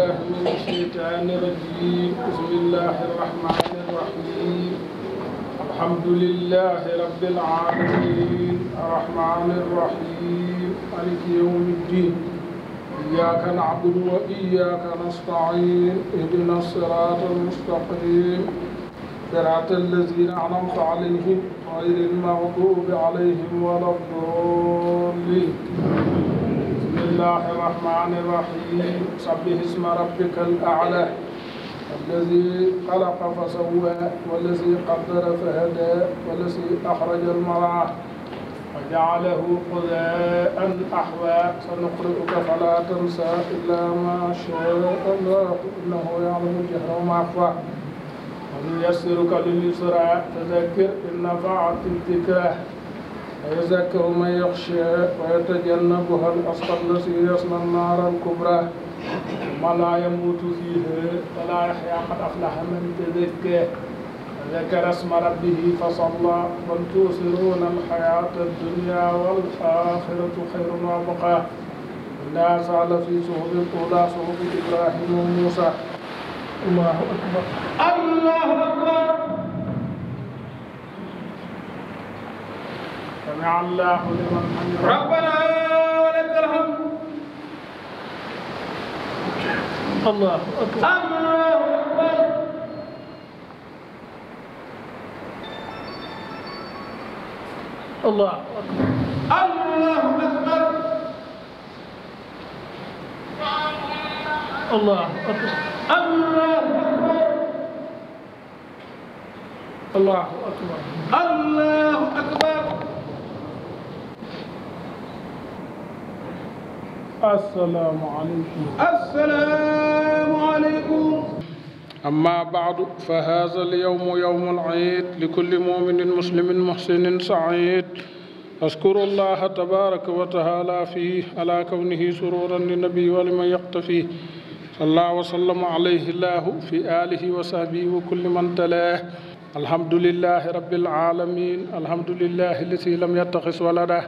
بالله من الشيطان الرجيم بسم الله الرحمن الرحيم الحمد لله رب العالمين الرحمن الرحيم مالك يوم الدين إياك نعبد وإياك نستعين اهدنا الصراط المستقيم صراط الذين أنعمت عليهم غير المغضوب عليهم ولا الضالين بسم الله الرحمن الرحيم سبح اسم ربك الأعلى الذي خلق فسوى والذي قدر فهدى والذي أخرج المرعى وجعله غثاء أحوى سنقرئك فلا تنسى إلا ما شاء الله إنه يعلم الجهر وما يخفى ونيسرك لليسرى فذكر إن نفعت الذكرى ويذكر من يخشى ويتجنبها الأشقى الذي يصلى النار الكبرى ثم لا يموت فيها ولا يحيا قد أفلح من تزكى وذكر اسم ربه فصلى بل تؤثرون الحياة الدنيا والآخرة خير وأبقى إن هذا لفي صحف الأولى صحف إبراهيم وموسى الله أكبر الله أكبر سمع الله لمن حمده ربنا ولك الحمد الله أكبر الله أكبر الله أكبر الله أكبر الله أكبر الله أكبر الله أكبر السلام عليكم السلام عليكم أما بعد فهذا اليوم يوم العيد لكل مؤمن مسلم محسن سعيد أشكر الله تبارك وتعالى فيه على كونه سرورا للنبي ولمن يقتفيه صلى الله وسلم عليه الله في آله وصحبه وكل من تلاه الحمد لله رب العالمين الحمد لله الذي لم يتخذ ولدا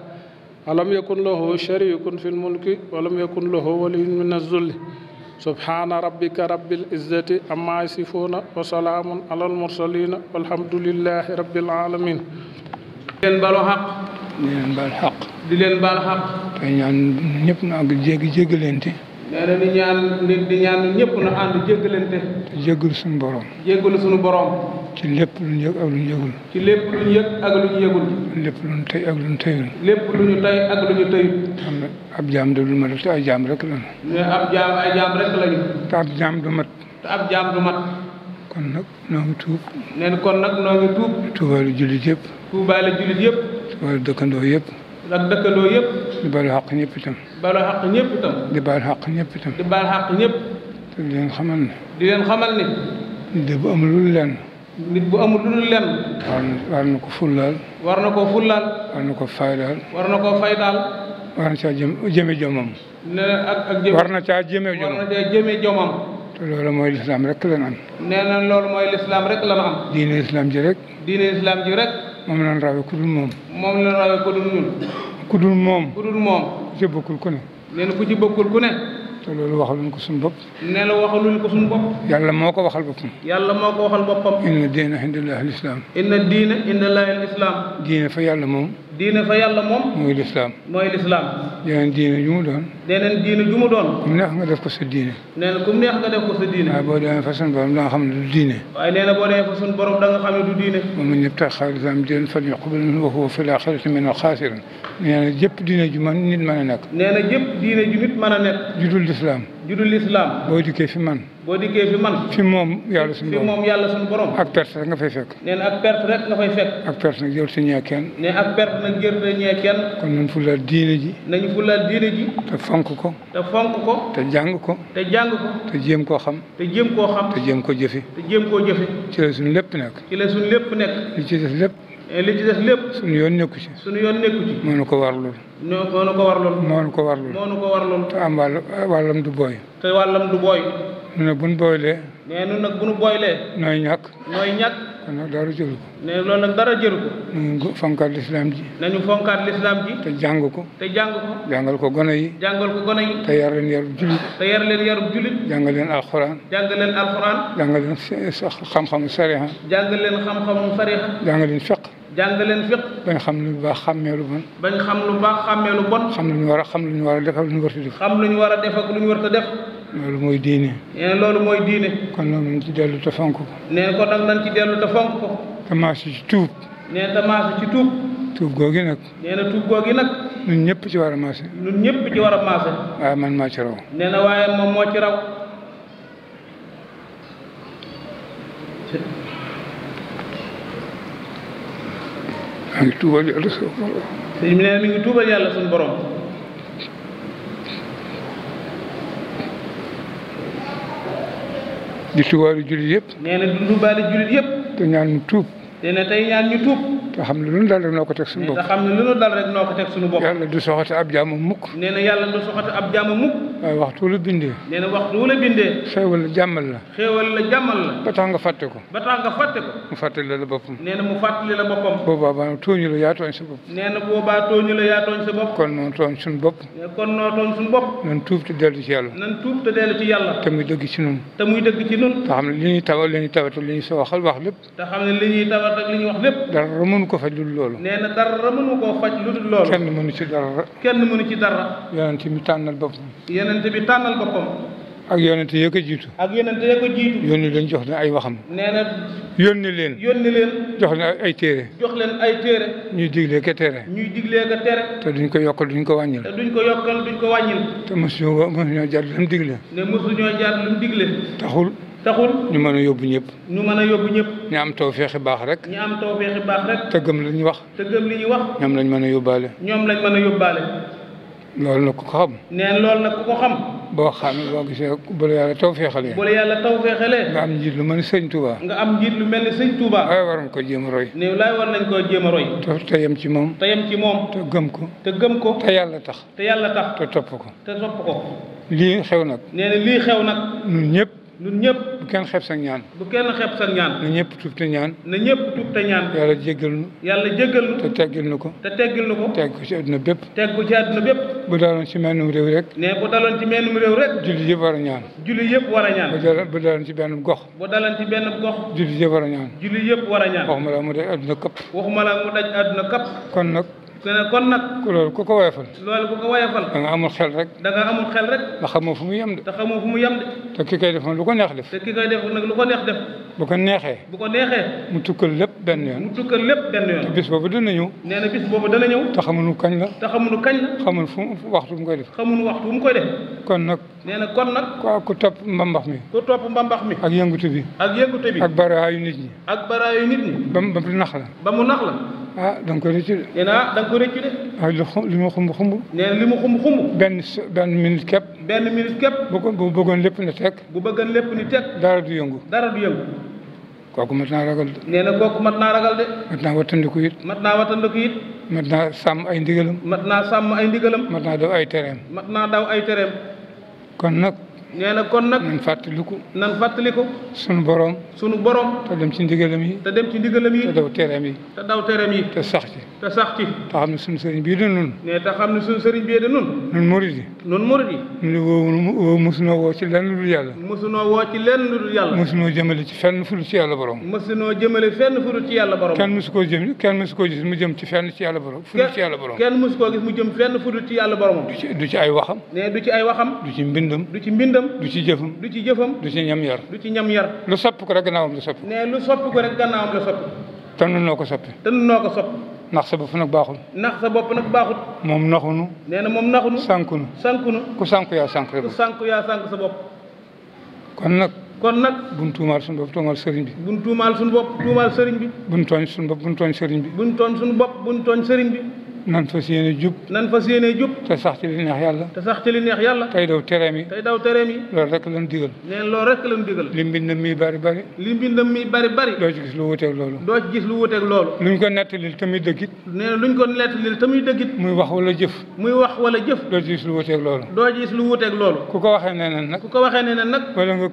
ولم يكن له شريك في الملك ولم يكن له ولي من الذل سبحان ربك رب العزة عما يصفون وسلام على المرسلين والحمد لله رب العالمين di leen balu xaq di leen baal xaq di leen baal xaq te ñaan ñëpp na àgg jéggalante nee na di ñaan nit di ñaan ñëpp na ànd jéggalante te jéggalu suñu borom jéggalu suñu borom ci lépp lu ñu yëg ak lu ñu yëgul ci lépp lu ñu yëg ak lu ñu yëgul lépp lu ñu tey ak lu ñu teyul lépp lu ñu tey ak lu ñu teyul xam ne ab jaam de lu ma def te ay jaam rek lañu ne ab jaam ay jaam rek lañu te ab jaam du mat te ab jaam du mat kon nag noo ngi tuub nee na kon nag noo ngi tuub tuubaale jullit yëpp tuubaale jullit yëpp tuubaale dëkkandoo yëpp ak dëkkandoo yëpp di baal xaq ñëpp itam balu xaq ñëpp itam di baal xaq ñëpp itam di baal xaq ñëpp te di leen xamal ne di leen xamal ni de bu amul lu lenn nit bu amul lu dul lenn war na ko fullaal war na koo fullaal war na ko faydaal war na koo faydaal war na caa jëme jomam ne ak jëm war na caa jëme war jomam na caa jëme jomam te loolu mooy lislaam rek lan am nee na loolu mooy lislaam rek la am diine lislaam ji rek diine lislaam ji rek moom lan rawe ku dul moom moom la rawee ko dul ñun ku dul moom ku dul moom ku ci bokkul ku ne nee na ku ci bokkul ku ne te loolu waxaluñ ko suñu bopp nee na waxaluñ ko suñu bopp yàlla moo ko waxal boppam yàlla moo ko waxal boppam inna diina indallahi lislaam inna diina indallahi lislaam diine fa yàlla moom diine fa yàlla moom mooy lislaam mooy lislaam yeneen diine ju mu doon neneen diine ju mu doon ku mu neex nga def ko sa diine nee na ku mu neex nga def ko sa diine waaye boo demee fa suñu borom da nga xam ne du diine waaye nee na boo demee fa suñu borom da nga xam ne du diine moom man yabtaghi ghayra l-islaami diinan falan yuqbala minhu wa huwa fil aaxirati mina l-xaasiriin nee na jëpp diine ju man nit mën a nekk nee na jëpp diine ju nit mën a nekk ju dul lislaam ju dul lislaam boo dikkee fi man boo dikkee fi man fi moom yàlla suñu fi borom moom yàlla suñu borom ak perte rek nga fay fekk nee na ak perte rek nga fay fekk ak perte nag jël si ñee kenn ne ak perte nag jërte ñee kenn kon ñun fulal diine ji nañu fulal diine ji te fonk ko te fonk ko te jàng ko te jàng ko te jéem koo xam te jéem koo xam te jéem ko jëfe te jéem koo jëfe ci la suñu lépp nekk ci la suñu lépp nekk li ci des lépp li ci des lépp suñu yoon nekku ci suñu yoon nekku ci moo nu ko warlul moo nu ko warlool moo nu ko warlul moo nu ko warlool te am wàllam du booy te wàllam du booy nu nag bu nu booylee. nee nu nag bu nu booylee. nooy ñàkk. kon nag dara jëru ko. nee loolu nag dara jëru ko. nañu fonkaat lislaam ji. nañu fonkaat lislaam ji. te jàng ko. jàngal ko gone yi. te yar leen yarub julit. jàngal leen alxuraan. jàngal leen xam-xamu sariha. jàngal leen fiq. bañ xam lu baax xàmmee lu bon. xam lu ñu war a def ak lu ñu war a def. xam lu ñu war a def ak lu ñu war a def. loolu mooy diine. nee loolu mooy diine. kon nag nañ ci dellu te fonk ko. nee kon nag nañ ci dellu te fonk ko. tamaasi ci tuub. nee tamaasi ci tuub. tuub googi nag. nee na tuub googi nag. ñun ñëpp ci war a maase. waaye man maa ci raw. nee na waaye moom moo ci raw. maa ngi tuubal yàlla suñu borom. sëñ bi nee mi ngi tuubal yàlla suñu borom. di tuubaale jullit yëpp. nee na di tuubaale jullit yëpp. te ñaan ñu tuub. nee na tey ñaan ñu tuub. te xam ne lu nu dal rek noo ko teg suñu bopp. te xam ne lu nu dal rek noo ko teg suñu bopp. yàlla du soxate ab jaamu mukk. nee na yàlla du soxate ab jaamu mukk. waaye waxtu la bindee. nee na waxtu la bindee. xéewal la jàmmal la. ba tax nga fàtte ko. mu fàttali la boppam. nee na mu fàttali la boppam. boobaa ba tooñu la yaa tooñ sa bopp. nee na boobaa tooñu la yaa tooñ sa bopp. kon noo tooñ suñu bopp. nan tuub te dellu ci yàlla. te muy dëgg ci nun. te xam ne li ñuy tawat li ñuy tawat li ñuy waxal wax lépp. te xam ne li ñuy tawat ak li ñuy wax lépp. dara mënu ko faj lu dul loolu. nee na dara mënu koo faj lu dul loolu. kenn mënu ci dara. yonent bi tànnal boppam. ak yonent ya ko jiitu. yónni leen jox leen ay waxam. nee na. yónni leen. jox leen ay téere. ñuy diglee ko tere. te duñ ko yokkal duñ ko wàññil. te mosuñoo jaar lu mu digle. taxul. ñu mën a yóbbu ñëpp. ñu am tawfeexi baax rek. te gëm li ñu wax. ñoom lañ mën a yóbbaale. loolu nag ku ko xam. boo gisee bu la yàlla tawfeexalee. nga am njiit lu mel ni sëñ Touba. waaye war nañ ko jéem a roy. te yem ci moom. te gëm ko. te yàlla tax. te topp ko. lii xew nag. ñun ñëpp. bu kenn xeeb sa ñaan. na ñëpp tuub te ñaan. yàlla jéggal nu. te teggil nu ko. teg ko ci àdduna bépp. bu daloon ci mennum réew rek. jullit yëpp war a ñaan. bu daloon ci benn gox. jullit yëpp war a ñaan. waxuma la mu daj àdduna këpp. kon nag. loolu ku ko woyofal. da nga amul xel rek. ndax xamoo fu mu yem de. te ki koy def lu ko neex def. bu ko neexee. mu tukkal lépp benn yoon. te bis boobu dana ñëw. te xamuñu kañ la. xamul fu waxtu mu koy def. kon nag. ku topp mbambax mi. ak yëngutu bi. ak baraayu nit ñi. ba mu nax la. da nga ko rëccu de. li mu xumb. benn minute képp. bu bëggoon lépp ni teg. dara du yëngu. kooku mat naa ragal de. mat naa wattandiku it. mat naa sàmm ay ndigalam. mat naa daw ay tereem. kon nag. nan fàttaliku. sunu borom. te dem ci ndigalam yi. te daw tereem yi. te sax ci. te xam ne sunu sëriñ bii de nun. nun murid yi. nun mosunoo woo ci lenn lu dul yàlla. mosunoo jëmale ci fenn fu dul ci yàlla borom. kenn mosu koo gis mu jëm ci fenn ci yàlla borom. fu dul ci yàlla borom. du ci ay waxam. du ci mbindam. du ci jëfam. du ci ñam yar. lu sopp ko rek gannaawam la soppi. te nun noo ko soppi. ndax sa bopp nag baaxul. moom naxunu. sànkunu. ku sànku yaa sànk sa bopp. kon nag. buñ tuumaal suñu bopp tuumaal sëriñ bi. buñ tooñ suñu bopp buñ tooñ sëriñ bi. nan fas yéene jub. nan fas yéene jub. te sax ci li neex yàlla. te sax ci li neex yàlla. tey daw tereem yi. tey daw tereem yi. loolu rek lañ digal. nee loolu rek lañ digal. li mbindam mi bari bari. li mbindam mi bari bari. doo ci gis lu wuteeg loolu. doo ci gis lu wuteeg loolu. luñ ko nettalil tamit dëggit. nee na luñ ko nettalil tamit dëggit. muy wax wala jëf. muy wax wala jëf. doo ci gis lu wuteeg loolu. doo ci gis lu wuteeg loolu. ku ko waxee neneen nag. ku ko waxee neneen nag. wala nga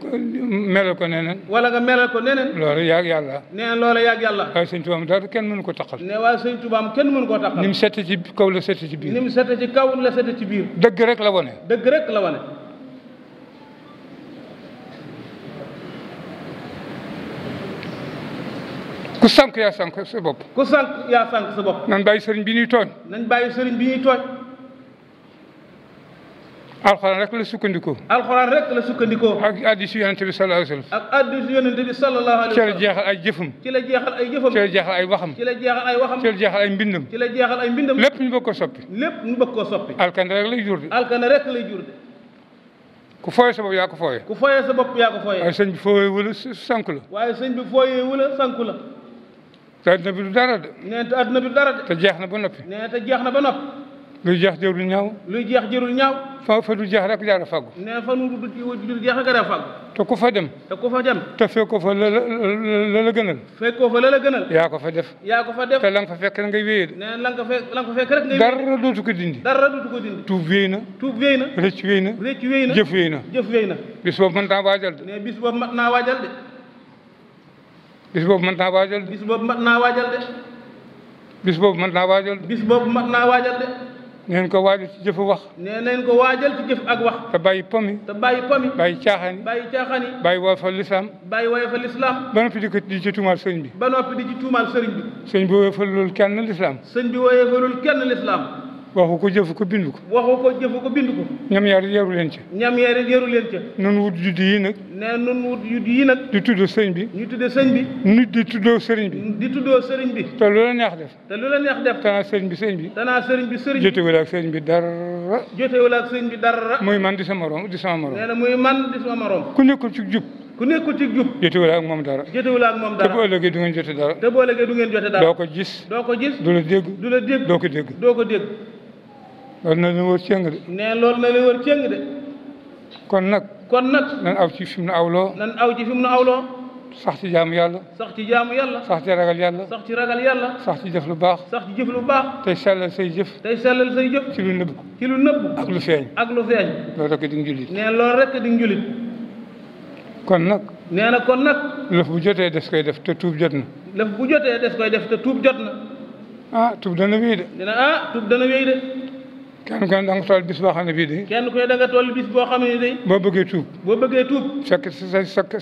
melal ko neneen. wala nga melal ko neneen. loolu yàgg yàlla. nee na loolu yàgg yàlla. waaye sëñ Tuubaa dara kenn mënu ko taqal. ne waaye sëñ Tuubaa kenn mënu koo taqal. ni mu sette ci kaw la sette ci biir. ni mu sette ci kaw la sette ci biir. dëgg rek la wane. dëgg rek la wane. ku sànq yaa sànq sa bopp. ku sànq yaa sànq sa bopp. nañ bàyyi sëriñ bi ñuy tooñ. nañ bàyyi sëriñ bi ñuy tooñ. alxuraan rek la sukkandikoo. alxuraan rek la sukkandikoo. ak hadiisu yonent bi sallallahu alayhi wa sallam. ak hadiisu yonent bi sallallahu alayhi wa sallam. ci la jeexal ay jëfam. ci la jeexal ay jëfam. ci la jeexal ay waxam. ci la jeexal ay waxam. ci la jeexal ay mbindam. ci la jeexal ay mbindam. lépp ñu bëgg ko soppi. lépp ñu bëgg koo soppi. alkane rek lay jur de. alkane rek lay jur de. ku fooyee sa bopp yaa ko fooyee. ku fooyee sa bopp yaa ko fooyee. waaye sëñ bi fooyee wala sànq la. waaye sëñ bi fooyee wala sànq la. te adduna bi du dara de. nee te adduna bi du dara de. te jeex na ba noppi. nee te jeex na ba noppi. luy jeex jërul ñaaw. luy jeex jërul ñaaw. fa du jeex rek jaar a fàggu. nee fa nu du jeex rek a fàggu. te ku fa dem. te ku fa dem. te fekkoo fa la la gënal. fekkoo fa la gënal. yaa ko fa def. yaa ko fa def. te la nga fa fekk ngay wéyee de. nee la nga fa fekk rek ngay. dara dootu ko dindi. dara dootu ko dindi. tuub wéy na. tuub wéy na. rëcc wéy na. rëcc wéy na. jëf wéy na. jëf wéy na. bis boobu mën naa waajal de. nee bis boobu mat naa waajal de. bis boobu mën naa waajal de. bis boobu mat naa waajal de. bis boobu mën naa waajal de. bis boobu mat naa waajal de. neen ko waajal ci jëf wax. nee nañ ko waajal ci jëf ak wax. te bàyyi pomi. te bàyyi pomi. bàyyi caaxaan yi. bàyyi caaxaan yi. bàyyi woyofal lislaam. bàyyi woyofal lislaam. ba noppi di ci tuumaal sëñ bi. ba noppi di ci tuumaal sëriñ bi. sëñ bi woyofalul kenn lislaam. sëñ bi woyofalul kenn lislaam. waxu ko jëfu ko bindu ko. waxu ko jëfu ko bindu ko. ñam yaru yaru leen ca. ñam yaru leen ca. nun wut judd yi nag. nee nun wut judd yi nag. di tuddoo sëñ bi. ñu tuddee sëñ bi. nit di tuddoo sëriñ bi. di tuddoo sëriñ bi. te lu la neex def. te lu la neex def. tanaa sëriñ bi sëriñ bi. tanaa sëriñ bi sëriñ bi. jotewul ak sëriñ bi dara. jotewul ak sëriñ bi dara. muy man di sama morom di sama morom. nee na muy man di sama morom. ku nekkul ci jub. ku nekkul ci jub. jotewul ak moom dara. jotewul ak moom dara. te bu ëllëgee du ngeen jote dara. te bu ëllëgee du ngeen jote dara. doo ko gis. doo ko gis. du la dégg. du la dégg. doo ko dégg. doo ko dégg. loolu na leen wër cëng de. nee loolu na leen wër cëng de. kon nag. nan aw ci fi mu nu awloo. nan aw ci fi mu nu awloo. sax ci jaamu yàlla. sax ci jaamu yàlla. sax ci ragal yàlla. sax ci ragal yàlla. sax ci jëf lu baax. sax ci jëf lu baax. tey sellal say jëf. tey sellal say jëf. ci lu nëbb. ci lu nëbb. ak lu feeñ. ak lu feeñ. loolu rek di nga jullit. nee loolu rek di nga jullit. kon nag. nee na kon nag. lëf bu jotee des koy def te tuub jot na. lëf bu jotee des koy def te tuub jot na. tuub dana wéy de. dina tuub dana wéy de. kenn ku ne da nga toll bis boo xam ne bii de. kenn ku ne da nga toll bis boo xam ne de. boo bëggee tuub. boo bëggee tuub. fekk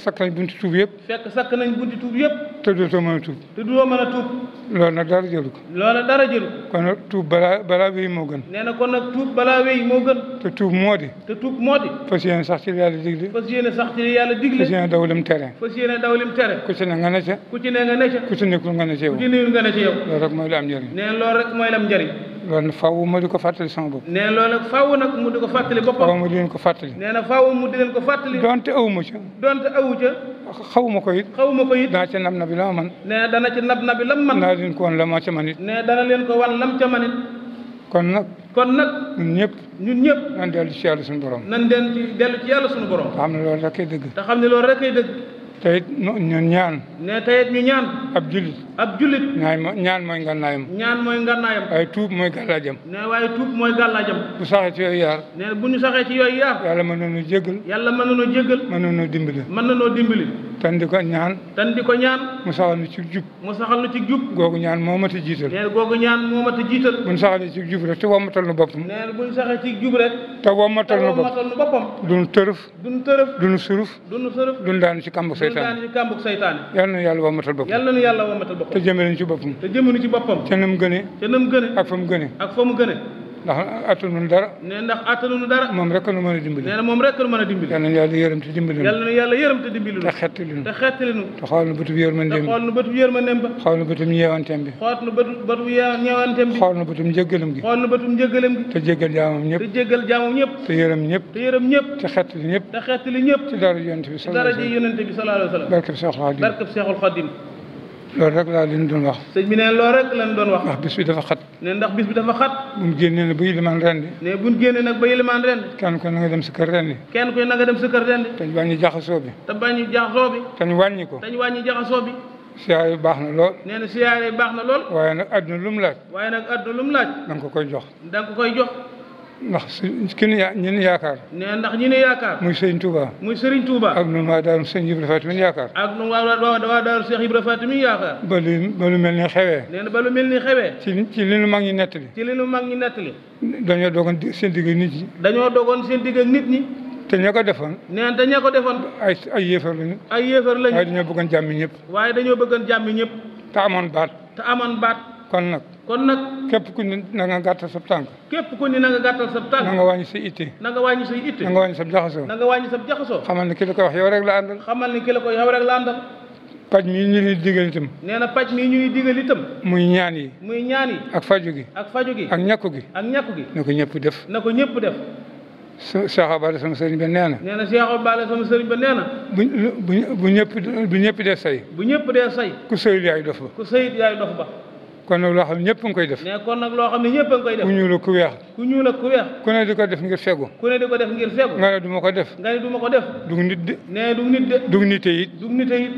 sakk nañ bunti tuub yëpp. fekk sakk nañ bunti tuub yëpp. te dootoo mën a tuub. te doo mën a tuub. loolu nag dara jëru ko. loolu dara jëru ko. kon nag tuub balaa wéy moo gën. nee na kon nag tuub balaa wéy moo gën. te tuub moo di. te tuub moo di. fas yéene sax ci li yàlla digle. fas yéene sax ci li yàlla digle. fas yéene daw lim tere. fas yéene daw lim tere. ku ci ne nga ne ca. ku ci ne nga ne ca. ku ci nekkul nga ne ca yow. ku ci nekkul nga ne ca yow. loolu rek mooy lu am njëriñ. nee loolu rek mooy lam njëriñ. loolu nag faaw ma di ko fàttali sama bopp. nee loolu nag faaw nag mu di ko fàttali boppam. faaw ma di leen ko fàttali. nee na faaw mu di leen ko fàttali. donte awuma ca. donte awu ca. xawuma ko it. xawuma ko it. daa ca nab nabi la ma man. nee dana ci nab nabi lam man. naa leen ko wan la ma ca man it. nee dana leen ko wan lam ca man it. kon nag. ñun ñëpp. nan dellu ci yàlla suñu borom. nan dellu ci yàlla suñu borom. te xam ne loolu rek kay dëgg. te xam ne loolu rek kay dëgg. te it ñun ñaan. ne te it ñu ñaan. ab jullit. ñaan mooy ngànnaayam. ñaan mooy ngànnaayam. waaye tuub mooy gàllaajam. ne waaye tuub mooy gàllaajam. bu saxee ci yooyu yaar. ne bu ñu saxee ci yooyu yaar. yàlla mën nañoo jéggal. mën nañoo dimbali. tan di ko ñaan. mu saxal nu ci jub. googu ñaan moo mat a jiital. ne googu ñaan moo mat a jiital. buñ saxalee ci jub rek te wommatal nu boppam. ne buñ saxee ci jub rek. te wommatal nu boppam. duñu tërëf. duñu suruf. duñu daanu ci kàmbug saytaane. yal na yàlla wommatal boppam. te jëmale ci boppam. ca nam gëne. ak fa mu gëne. ndax attanuñu dara. ndax attanuñu dara. moom rek nu mën a dimbali. nee na moom rek nu mën a dimbali. yal na yàlla yërëm te dimbali nu. te xettali nu. te xool nu bëtub yërmandeem bi. xool nu bëtub ñeewanteem bi. xool nu bëtub njëggalam gi. te jéggal jaamam ñëpp. te yërëm ñëpp. te xettali ñëpp. ci dara yonent bi sallallahu alayhi wa sallam. barkeb Seexul Xaadim. loolu rek laa leen doon wax. sëñ bi ne loolu rek lañ doon wax. ndax bis bi dafa xat. ne ndax bis bi dafa xat. buñ génnee nag ba yilimaan rendi. ne buñ génnee nag ba yilimaan rendi. kenn ko na nga dem sa kër rendi. kenn koy na nga dem sa kër rendi. te ñu wàññi jaxasoo bi. te bañu jaxasoo bi. te ñu wàññi ko. te ñu wàññi jaxasoo bi. siyaare yi baax na lool. nee na siyaare yi baax na lool. waaye nag àdduna lu mu laaj. waaye nag àdduna lu mu laaj. da nga ko koy jox. da nga ko koy jox. ndax ñun yaakaar. nee ndax ñi ne yaakaar. muy Serigne Touba. muy Serigne Touba. ak ñun waa Daaru Sëñ Ibra Faati mi yaakaar. ak ñun waa Daaru Cheikh Ibra Faati mi yaakaar. ba lu mel ni xewee. nee na ba lu mel ni xewee. ci li nu mag ñi nettali. ci li nu mag ñi nettali. dañoo dogoon seen digg ak nit ñi. dañoo dogoon seen digg ak nit ñi. te ña ko defoon. nee te ña ko defoon. ay yéefar lañu. ay yéefar lañu. waaye dañoo bëggoon jàmmi ñëpp. waaye dañoo bëggoon jàmmi ñëpp. te amoon baat. kon nag. képp ku ni na nga gàttal sa tànk. képp ku ni na nga gàttal sa tànk. na nga wàññi sa itte. na nga wàññi sa itte. na nga wàññi sa jaxasoo. na nga wàññi sa jaxasoo. xamal ni ki la koy wax yow rek la àndal. xamal ni ki la koy yow rek la àndal. paj mi ñu ñuy digal itam. nee na paj mi ñuy digal itam. muy ñaan yi. muy ñaan yi. ak faju gi. ak faju gi. ak ñàkku gi. ak ñàkku gi. na ko ñëpp def. na ko ñëpp def. Cheikh Abale sama sëriñ ba nee na. nee na Cheikh Abale sama sëriñ ba nee na. bu ñëpp dee say. bu ñëpp dee say. ku sëyit yaay dof ba. ku sëyit yaay dof ba. kon nag loo xam ne ñëpp a ngi koy def. ne kon nag loo xam ne ñëpp a ngi koy def. ku ñuul ak ku weex. ku ñuul ak ku weex. ku ne di ko def ngir fegu. ku ne di ko def ngir fegu. nga ne du ma ko def. nga ne du ma ko def. dug nit de. ne dug nit de. dug nite it. dug nite it.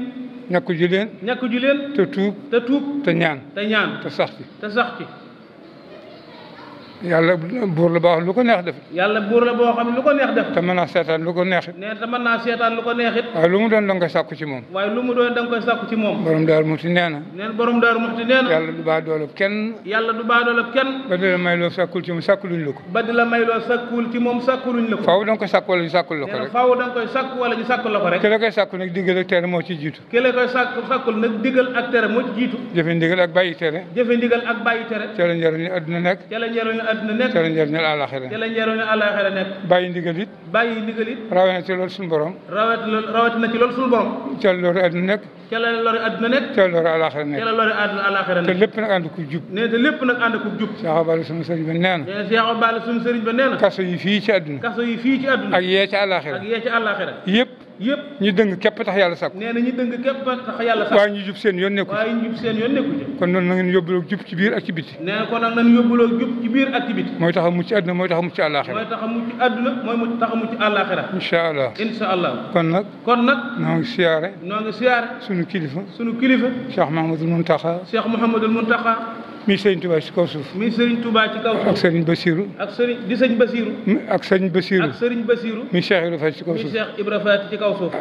ñàkk ju leen. ñàkk ju leen. te tuub. te tuub. te ñaan. te ñaan. te sax ci. te sax ci. yàlla buur la boo xam lu ko neex def. yàlla buur la boo xam ne lu ko neex def. te mën naa seetaan lu ko neex it. nee te mën naa seetaan lu ko neex it. waaye lu mu doon da nga koy sàkku ci moom. waaye lu mu doon da nga koy sàkku ci moom. borom Daaru Muxti nee na. nee na borom Daaru Muxti nee na. yàlla du baa doolab kenn. yàlla du baa doolab kenn. ba di la may loo sàkkul ci moom sàkkuluñ la ko. ba di la may loo sàkkul ci moom sàkkuluñ la ko. faaw da nga koy sàkk wala ñu sàkkul la ko rek. nee na faaw da nga koy sàkk wala ñu sàkkul la ko rek. ki la koy sàkku nag digal ak tere moo ci jiitu. ki la koy sàkkul nag digal ak tere moo ci jiitu. jëfe ndigal ak bàyyi tere. jëfe ndigal ak bàyyi tere. ca la njëriñu àdduna nekk. ca la njëriñu àdduna nekk. ca la njëriñu àllaaxira. ca la njëriñu àllaaxira nekk. bàyyi ndigal it. bàyyi ndigal it. rawee na ci loolu suñu borom. rawati na ci loolu suñu borom. ca la loolu àdduna nekk. ca la lori àdduna nekk. ca la lori àllaaxira nekk. ca la lori àllaaxira nekk. te lépp nag ànd ko jub. nee te lépp nag ànd ko jub. Cheikh Abale sama sëriñ ba nee na. nee Cheikh Abale suñu sëriñ ba nee na. kaso yi fii ci àdduna. kaso yi fii ci àdduna. ak yee ci àllaaxira. ak yee ci àllaaxira. yëpp. ñu dëng képp tax yàlla sàkku. nee na ñu dëng képp tax yàlla sàkku. waaye ñu jub seen yoon nekku ci. waaye ñu jub seen yoon nekku ci. kon noonu na ngeen yóbbuloo jub ci biir ak ci biti. nee na kon nag nañu yóbbuloo jub ci biir ak ci biti. mooy tax a mucc àdduna mooy tax a mucc àllaaxira. mooy tax a mucc àdduna mooy tax a mucc àllaaxira. incha allah. incha allah. kon nag. noo ngi siyaare. sunu kilifa. Cheikh Mouhamadoul Mountakha. Cheikh Mouhamadoul Mountakha. mi Serigne Touba ci kaw suuf. mi Serigne Touba ci kaw suuf. ak Serigne Bassirou. ak Serigne di Serigne Bassirou. ak Serigne Bassirou. ak Serigne Bassirou. mi Cheikh Ibra Faty ci kaw suuf. mi Cheikh Ibra Faty ci kaw suuf.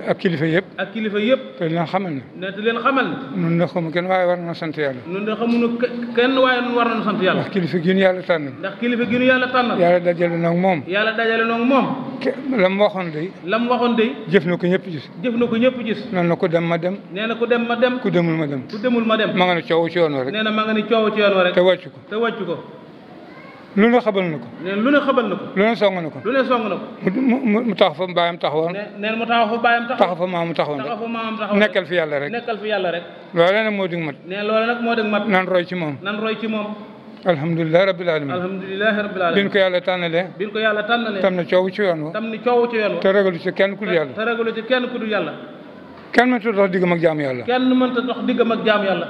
ak kilifa yëpp. ak kilifa yëpp. te leen xamal ne. ne te leen xamal ne. nun de xamu kenn waaye war na sant yàlla. nun de xamuñu kenn waaye nun war na sant yàlla. ndax kilifa gi nu yàlla tànnal. ndax kilifa gi nu yàlla tànnal. yàlla dajale noog moom. yàlla dajale noog moom. la mu waxoon day. la mu waxoon day. jëf na ko ñëpp gis. jëf na ko ñëpp gis. noonu na ku dem ma dem. nee na ku dem ma dem. ku demul ma dem. ku demul ma dem. ma nga ne coow ci yoon wa rek. nee na ma nga ne coow ci yoon wa rek. te wàccu ko. te wàccu ko. lu ne xabal na ko. nee lu ne xabal na ko. lu ne song na ko. lu ne song na ko. mu tax fa baayam taxawoon. nee mu taxaw fa baayam taxaw. taxaw fa maamam taxawoon rek. taxaw fa maamam taxawoon nekkal fi yàlla rek. nekkal fi yàlla rek. loolu nag moo dig mat. nee loolu nag moo dig mat. nan roy ci moom. nan roy ci moom. alhamdulilah rabbil alamin. alhamdulilah rabbil alamin. bin ko yàlla tànnalee. bin ko yàlla tànnalee. tam na coow ci yoon wa. tam ni coow ci yoon wa. te ragalu ci kenn ku dul yàlla. te ragalu ci kenn ku dul yàlla. kenn mënta dox diggam ak jaamu yàlla. kenn mënta dox diggam ak jaamu yàlla.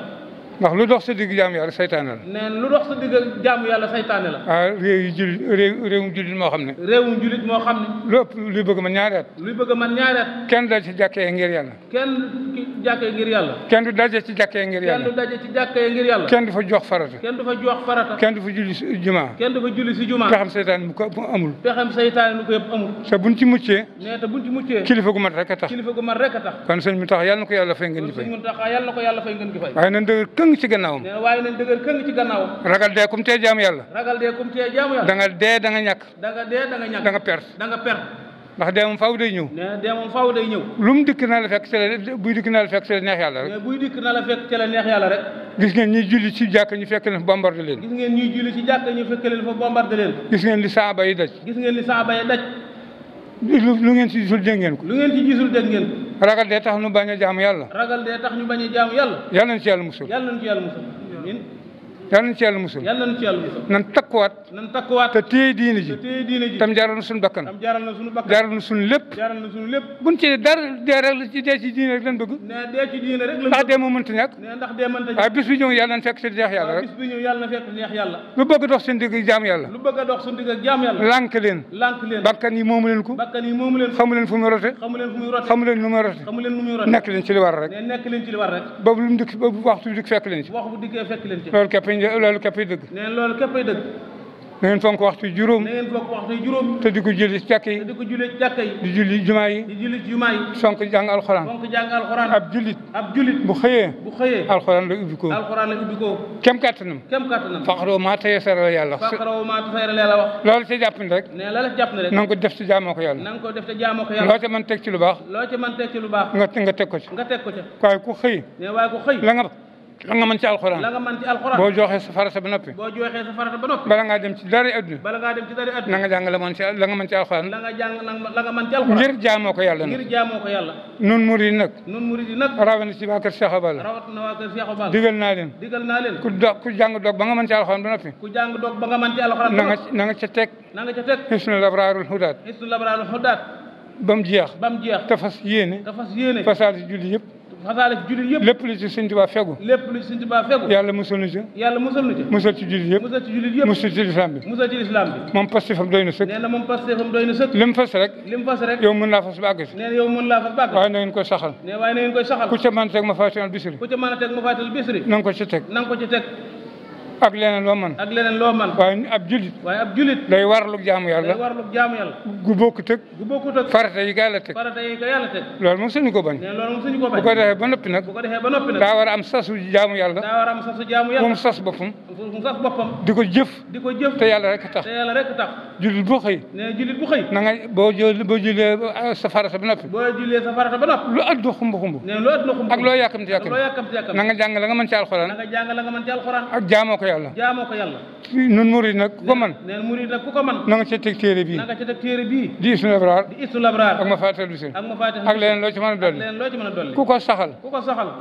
ndax lu dox sa digg jaamu yàlla saytaane la. nee lu dox sa digg jaamu yàlla saytaane la. réewum jullit moo xam ne. réewum jullit moo xam ne. lu ëpp luy bëgg man ñaari at. luy bëgg man ñaari at. kenn dal ci jàkkee ngir yàlla. kenn ci jàkkee ngir yàlla. kenn du daje ci jàkkee ngir yàlla. kenn du daje ci jàkkee ngir yàlla. kenn du fa jox farata. kenn du fa jox farata. kenn du fa julli si jumaa. kenn du fa julli si jumaa. pexem saytaane mu ko amul. pexem saytaane mu ko yëpp amul. te buñ ci muccee. nee te buñ ci muccee. kilifa gu mat rek a tax. kilifa gu mat rek a tax. kon sëñ mu tax yàlla na ko yàlla fay ngeen di fay. kon sëñ mu tax yàlla na ko yàlla fay ngeen di fay. waaye nañ dëgër këng ci gannaawam. waaye nañ dëgër këng ci gannaawam. ragal dee kum tee jaamu yàlla. ragal dee kum tee jaamu yàlla. da nga dee da nga ñàkk. da nga dee da nga ñàkk. da nga perte. da nga perte. ndax dee moom faaw day ñëw. nee dee moom faaw day ñëw. lu mu dikk na la fekk ci la buy dikk na la fekk ci la neex yàlla rek. mais buy dikk na la fekk ci la neex yàlla rek. gis ngeen ñi julli ci jàkk ñu fekk leen fa bombardé leen. gis ngeen ñuy julli ci jàkk ñu fekk leen fa bombardé leen. gis ngeen li saaba yi daj. gis ngeen li saaba yi daj. lu ngeen ci gisul dégg ngeen ko. lu ngeen ci gisul dégg ngeen ko. ragal dee tax ñu bañ a jaamu yàlla. ragal dee tax ñu bañ a jaamu yàlla. yàlla nañ ci yàlla musul. yàlla nañ ci yàlla musul. yàlla nañ ci yàlla musul. yàlla nañ ci yàlla musul. nan takk takkuwaat te téye diine ji tam jaral na suñu bakkan jaral na suñu lépp buñ ci dara dee rek la ci dee ci diine rek lañ bëgg ndax dee moo mënta ñàkk waaye bis bi ñëw yàlla na fekk ci neex yàlla rek lu bëgg dox seen digg jaam yàlla lànk leen bakkan yi moomu leen ko xamu leen fu mu rote xamu leen nu mu rote nekk leen ci li war rek boobu lu mu dikk boobu waxtu bi dikk fekk leen ci loolu képp ay dëgg na ngeen fonk waxtu juróom te di ko julli ci jàkka yi di julli jumaa yi fonk jàng alxuraan ab jullit bu xëyee alxuraan la ubbi ko kem kàttanam faqra'u maa tayassara la yàlla wax loolu ca jàpp ni rek na nga ko def ci jaamoo ko yàlla loo ca mën teg ci lu baax nga teg ko ci waaye ku xëy la nga mën ci alxuraan boo joxee sa farata ba noppi bala ngaa dem ci dara adduna na nga jàng la nga mën ci alxuraan ngir jaamoo ko yàlla nag nun murid yi nag rawatina ci waa kër Cheikh Abal digal naa leen ku jàng doog ba nga mën ci alxuraan ba noppi na nga ca teg Hisnul Abraarul Hudaat ba mu jeex te fas yéene fasaale julli yëpp lépp lu ci Sëñ Tuubaa fegu yàlla musal nu ci musal ci jullit yëpp musal ci lislaam bi moom pastéefam doy na sëkk li mu fas rek yow mën naa fas ba àgg si waaye na ngeen koy saxal ku ca mën a teg ma faatihal bisri na nga ko ci teg ak leneen loo mën waaye ab julit day warlu jaamu yàlla gu bokkut ak farata yi ga yàlla teg loolu moom suñu ko bañ bu ko defee ba noppi nag daa war a am sasu jaamu yàlla moom sas boppam di ko jëf te yàlla rek tax julit bu xëy na nga boo julee sa farata ba noppi lu addu xumb ak loo yàkkamti na nga jàng la nga mën ci alxuraan ak jaamoo ko yàlla nun murid nag ku ko mën na nga ca teg téere bii di Hisnul Abraar ak ma faatal bisir ak leneen loo ci mën a dolli ku ko saxal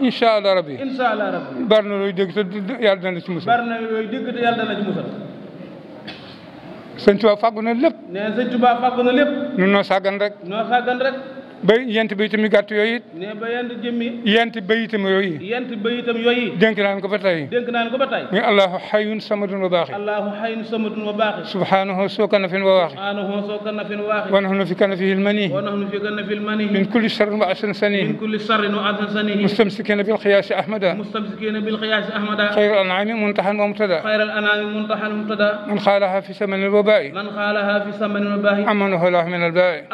incha allah rabbi bari na looy dégg te yàlla dana ci musal Sëñ Tuubaa fàggu na lépp nun noo sàggan rek ba yent bayitam yu gàtt yooyu it yent bayitam yooyu dénk naan ko ba tey muy allahu hayyun samadun wa baaxi subhanahu soo kanafin wa waaxi wa nahnu fi kanafihi lmani min kulli sharrin wa asan sani mustamsikina bil xiyaasi ahmada xayru an'ami muntahan wa mubtada man xaalaha fi samani lwabai amanahu lahu min albai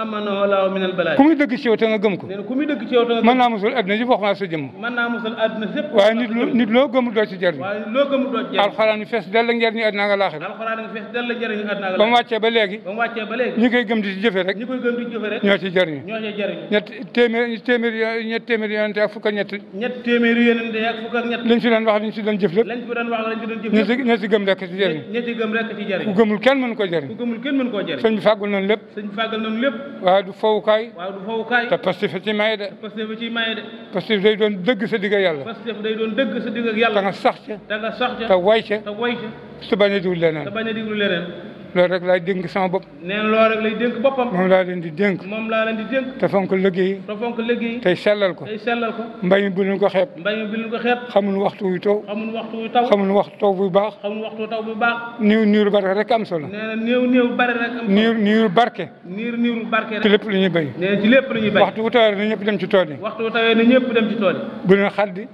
ci yow te nga gëm ko mën naa musul adduna ji wax maa sa jëmm waaye nit loo gëmul doo ci jëriñ alxuraan fees dell njëriñu adduna nga laaxira ba mu wàccee ba léegi ñi koy gëm di ci jëfe rek ñoo ci jëriñu ñett téeméer yonente ak fukk ak ñett liñ fi doon wax liñ fi doon jëf lépp ña ci gëm rek ci jëriñ ku gëmul kenn mënu ko jëriñ sëñ bi fàggul noonu lépp waaye du fowukaay te Pastef ci maye de Pastef day doon dëgg sa digg yàlla te nga sax ca te way ca te bañ a diglu leneen loolu rek laay dénk sama bopp loolu rek lay dénk boppam moom laa leen di dénk te fonk liggéey tey sellal ko mbay mi bu leen ko xeeb xamul waxtu wuy taw xamul waxtu taw bu baax niiru barke rek am solo niiru barke ci lépp lu ñuy béy waxtu wu tawee na ñëpp dem ci tool yi bu leen xaddi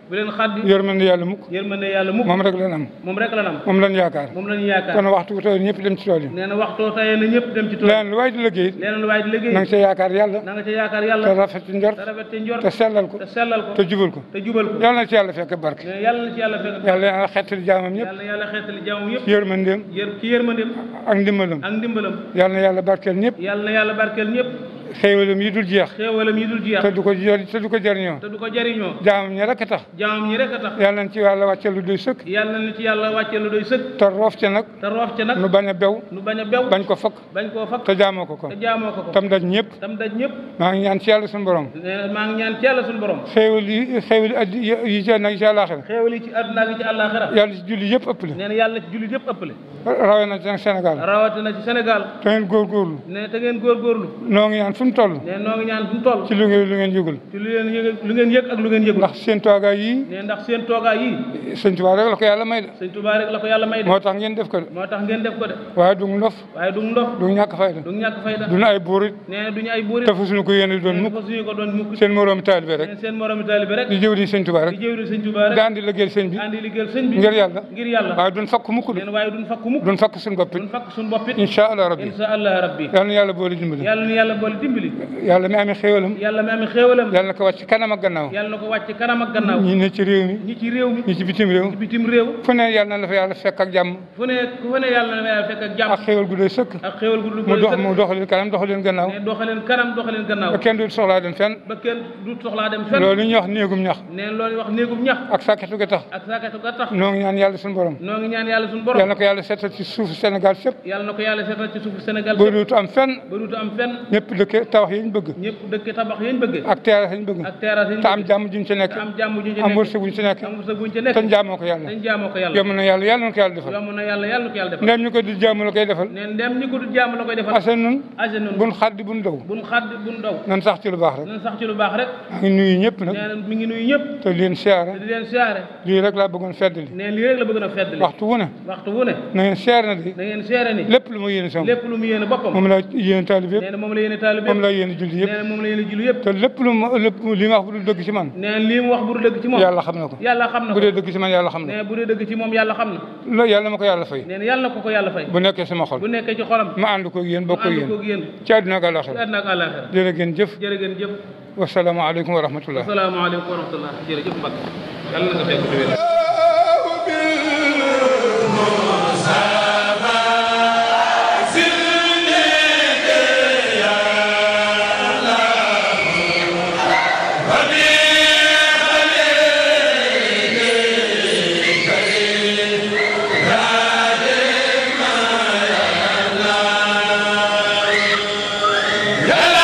yërmande yàlla mukk moom rek lan am moom lan yaakaar kon waxtu wu tawee ñëpp dem ci tool yi nee na waxtoo tayee na ñëpp dem ci tool leneen lu waay di liggéey na nga ca yaakaar yàlla te rafet ci njort te sellal ko te jubal ko yàlla na ci yàlla fekk barke yàlla xettali jaamam ñëpp yërmandeem ak ndimbalam yàlla na yàlla barkeel ñëpp xéewalam yi dul jeex te du ko jariñoo jaamam ñi rek a tax yàlla nañ ci yàlla wàcce lu doy sëkk te roof ca nag nu bañ a bew bañ ko fakk te jaamoo ko tam daj ñëpp maa ngi ñaan ci yàlla suñu borom xéewal yi ci àdduna ak ci àllaaxira yàlla ci julli yëpp ëppale rawatina ci Sénégal te ngeen góorgóorlu noo ngi ñaan fu mu toll ci lu ngeen yëgul ak lu ngeen yëgul ndax seen toogaay yi sëñ Tuubaa rek la ko yàlla may de moo tax ngeen def ko de waaye du ndof du ñàkk fayda duñu ay buurit te fu suñu ko yéene doon mukk seen moroomi taalibe rek di jëw di sëñ Tuubaa rek daan di liggéeyal sëñ bi ngir yàlla waaye duñ fakk mukk duñ fakk suñu bopp it incha allah rabbi yal na yàlla boole dimbali yàlla mi amee xéewalam yàlla na ko wàcc kanam ak gannaaw ñi ne ci réew mi ñi ci bitim réew fu ne yàlla na la fa yàlla fekk ak jàmm ak xéewal gu doy sëkk mu doxaleen kanam doxaleen gannaaw ba kenn du soxlaa dem fenn loolu ñuy wax néegum ñax ak sàkketu ga tax noo ngi ñaan yàlla suñu borom yàlla na ko yàlla seetal ci suufu Sénégal fépp ba dootu am fenn ñëpp dëkk tabax yi ñu bëgg ak terrasse yi ñu bëgg te am jàmm juñ ci nekk am wërsëg buñ ci nekk te jaamoo ko yàlla yomb na yàlla na ko yàlla defal ndem ñu ko du jaamu la koy defal ase nun buñ xaddi buñ daw nan sax ci lu baax rek maa ngi nuyu ñëpp nag te leen siyaare lii rek laa bëggoon feddali waxtu wu ne na ngeen siyaare na di lépp lu ma yéene sama moom la yéene taalib yëpp moom la yéene julli yëpp te lépp li ma wax bu dul dëgg ci man yàlla xam na ko bu dee dëgg ci man yàlla xam na loolu yàlla ma ko yàlla fay bu nekkee sama xol ma ànd ko yéen bokk ko yéen ci àdduna ak àllaaxira jërë ngeen jëf wasalaamaaleykum wa rahmatullah jërëjëf Mbacke yàlla na sa fekk Yàlla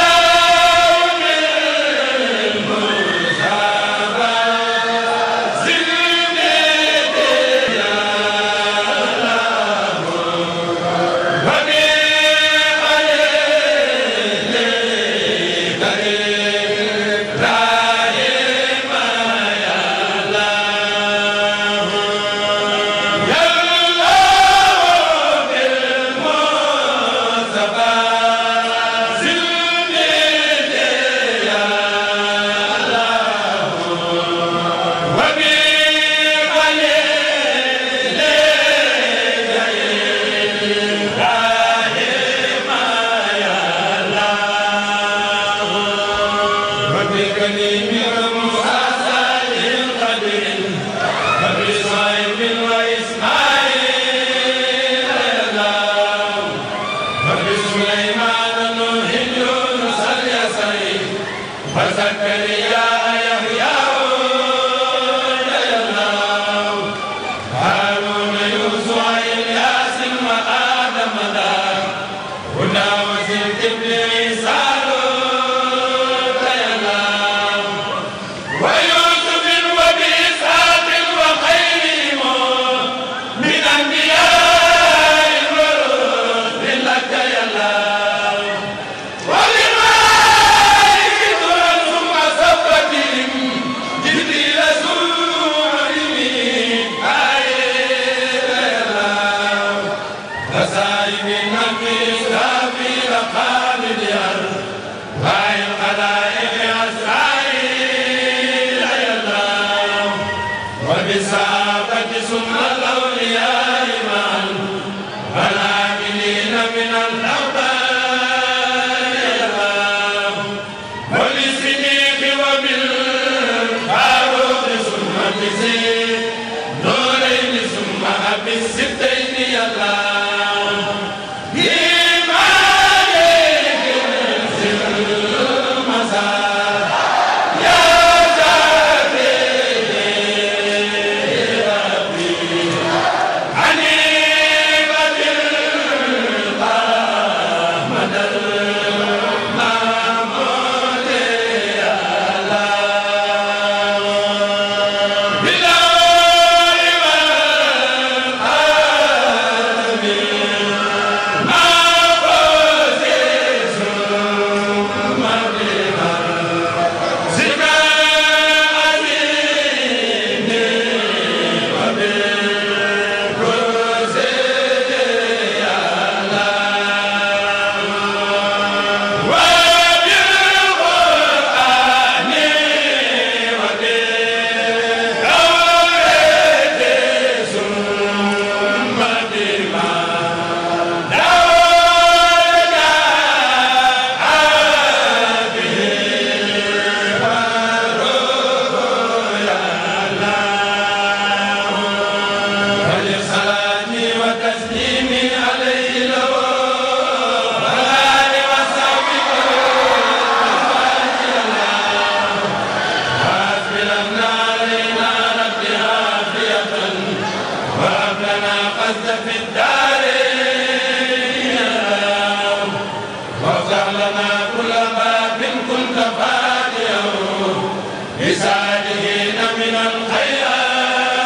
لسالكين من الخيرات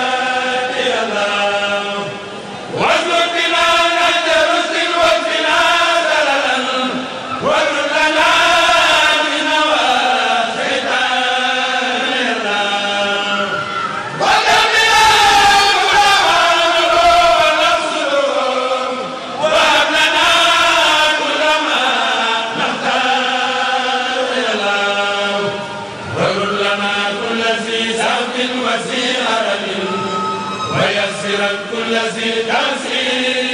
يا الله واسلك بنا نهج رشد واكفنا زللا وارد لنا من الشيطان يا الله وكملنا كل ما نلوم ونقصد وهب لنا كل ما نختار يا الله وارد لنا كل ذي سبب وذي هرم ويسرا كل ذي تسير